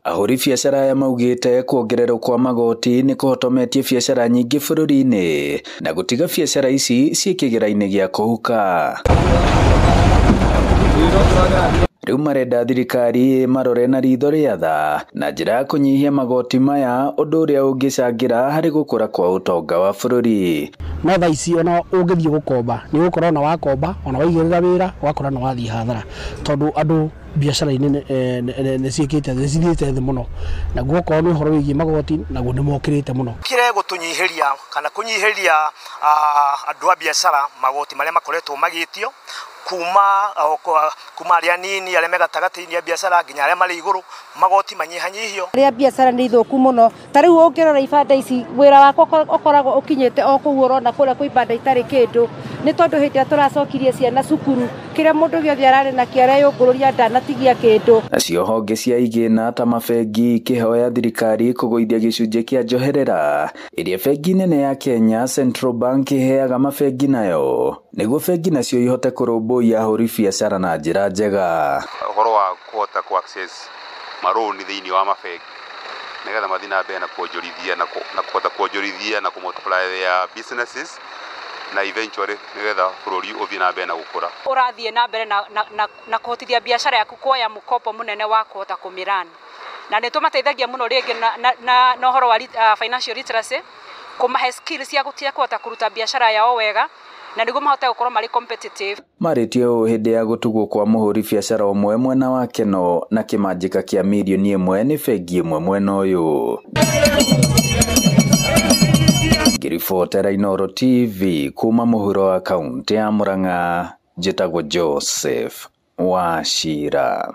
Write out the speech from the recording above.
Ahũri biacara aya maugĩte kuongererwo kwa magoti nĩ kũhotometie biacara nyingĩ bũrũri-inĩ na gũtiga biacara ici ciĩ kĩgĩra-inĩ gĩa kũhuka. Rĩu marenda thirikari marore na ritho rĩa tha na njĩra ya kũnyihia magoti maya, ũndũ ũrĩa ũngĩcangĩra harĩ gũkũra kwa ũtonga wa bũrũri. No thaa ici ona ũngĩthiĩ gũkomba, nĩ ũgũkora ona wakomba, ona waigĩrĩra wĩra, ũgakora nĩ wathiĩ hathara, tondũ andũ biacara-inĩ nĩ ciĩkĩte, nĩ cithiĩte thĩ mũno. Naguo okorwo nĩ ũhoro wĩgiĩ magoti, naguo nĩ mokĩrĩte mũno. Kire gũtũnyihĩria kana kũnyihĩria andũ a biacara magoti marĩa makoretwo magĩtio kuma arĩa anini, arĩa me gatagatĩ-inĩ a biacara nginya arĩa marĩ igũrũ, magoti manyihanyihio. Rĩa biacara nĩ ithũku mũno. Ta rĩu ũngĩrora ibanda ici, wĩra wakwa ũkoragwo ũkinyĩte o kũu ũrona kũrĩa kwĩ ibanda itarĩ kĩndũ, nĩ tondũ hĩndĩ ĩrĩa tũracokirie ciana cukuru, kĩrĩa mũndũ gĩothe ararĩ nakĩo areyũngũrũria ndanatigia kĩndũ. Nacio honge cia igĩna ta mabengi ikĩhoya thirikari kũgũithia gĩcunjĩ kĩa njoherera ĩrĩa bengi nene ya Kenya Central Bank ĩheaga mabengi nayo, nĩguo bengi nacio ihote kũrũmbũiya ahũri biacara na njĩra njega. Ũhoro wa kũhota kũ access marũni thĩinĩ wa mabengi nĩgetha mathiĩ na mbere na kuonjorithia na kũhota kuonjorithia na kũ multiply their businesses na eventually nĩgetha bũrũri ũthiĩ na mbere na gũkũra. Ũrathiĩ na mbere na kũhotithia biacara yaku kuoya mũkopo mũnene wa kũhota kũmĩrani, na nĩ tũmateithagia mũno rĩngĩ na ũhoro wa financial literacy, kũmahe skills cia kũhota kũruta biacara yao wega na nĩguo mahote gũkorwo marĩ competitive. Marĩtie ũũ hĩndĩ ya gũtugwo kwa mũhũri biacara ũmwe mwena wa Keno na kĩmanjĩka kĩa mirioni 1 nĩ bengi ĩmwe mwena ũyũ. Ngĩribotera Inooro TV kuma mũhuro wa kaũntĩ ya Murang'a, njĩtagwo Joseph Wachira.